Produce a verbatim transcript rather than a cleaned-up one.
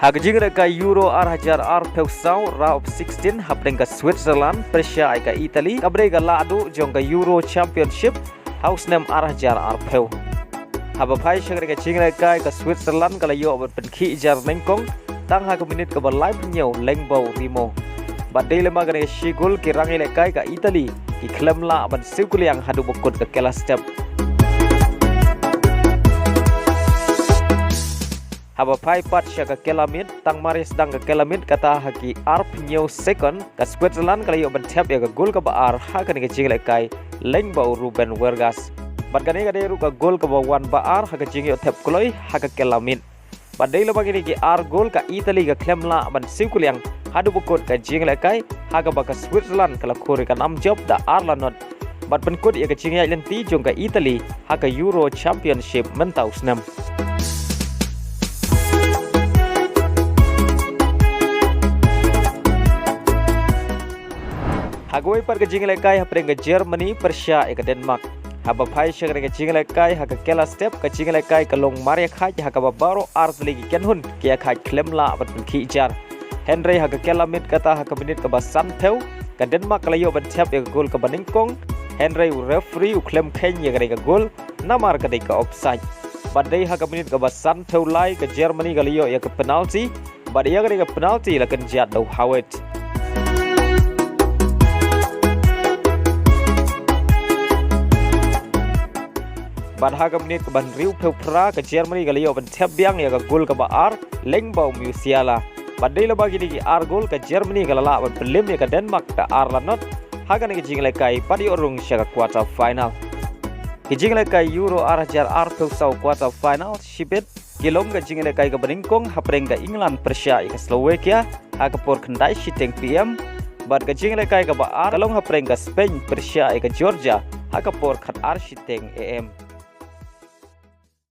Ha ka jingïalehkai Euro ar hajar arphew saw, round of sixteen, hapdeng ka Switzerland pyrshah ïa ka Italy, kaba dei ka lahduh jong ka Euro Championship ha u snem ar hajar arphew. Haba phai sha kane ka jingïalehkai, ka Switzerland ka la ïoh ban pynkhih jar nyngkong tang ha ka minit kaba laiphew hynñiew lyngba u Remo. Bad dei lyngba kane ka shi gol ki rangïalehkai ka Italy ki khlem lah ban siew kylliang haduh ba kut ka kylla step. Haba phai pat sha ka kylla miet, tang mar ïa sdang ka kylla miet, kata ha ki arphew hynñiew second, ka Switzerland ka la ïoh ban thep ïa ka gol kaba ar ha kane ka jingïalehkai lyngba u Ruben Vargas. Bad kane ka dei ruh ka gol kaba wan ba ar ha ka jingïoh thep kloi ha ka kylla miet. Bad dei lyngba kine ki ar gol, ka Italy ka khlem lah ban siew kylliang haduh ba kut ka jingïalehkai, ha kaba ka Switzerland ka la khur ïa ka nam jop da ar la not, bad pynkut ïa ka jingïaid lynti jong ka Italy ha ka Euro Championship mynta u snem. Ha kawei pat ka jingïalehkai hapdeng ka Germany pyrshah ïa ka Denmark. Haba phai sha kane ka jingïalehkai ha ka kylla step, ka jingïalehkai ka long mar ïakhaid ha kaba baroh ar tylli ki kynhun ki ïakhaid khlem lah ban pynkhih jar. Hynrei ha ka kylla miet, kata ha ka minit kaba sanphew, ka Denmark ka la ïoh ban thep ïa ka gol kaba nyngkong, hynrei u referee u khlem kheiñ ïa kane ka gol namar ka dei ka offside. Bad dei ha ka minit kaba sanphew lai, ka Germany ka la ïoh ïa ka penalty, bad ïa kane ka penalty la kynjat da u Havertz. Bad ha ka minit kaba hynriewphew phra, ka Germany ka la ïoh ban thep biang ïa ka gol kaba ar lyngba u Musiala. Bad dei lyngba kine ki ar gol, ka Germany ka la lah ban pynlem ïa ka Denmark da ar la not ha kane ka jingïalehkai, bad ïoh rung sha ka quarter final. Ki jingïalehkai Euro ar hajar arphew saw quarter final shibit ki long ka jingïalehkai kaba nyngkong hapdeng ka England pyrshah ïa ka Slovakia ha ka por khyndai shiteng P M, bad ka jingïalehkai kaba ar ka long hapdeng ka Spain pyrshah ïa ka Georgia ha ka por khatar shiteng A M.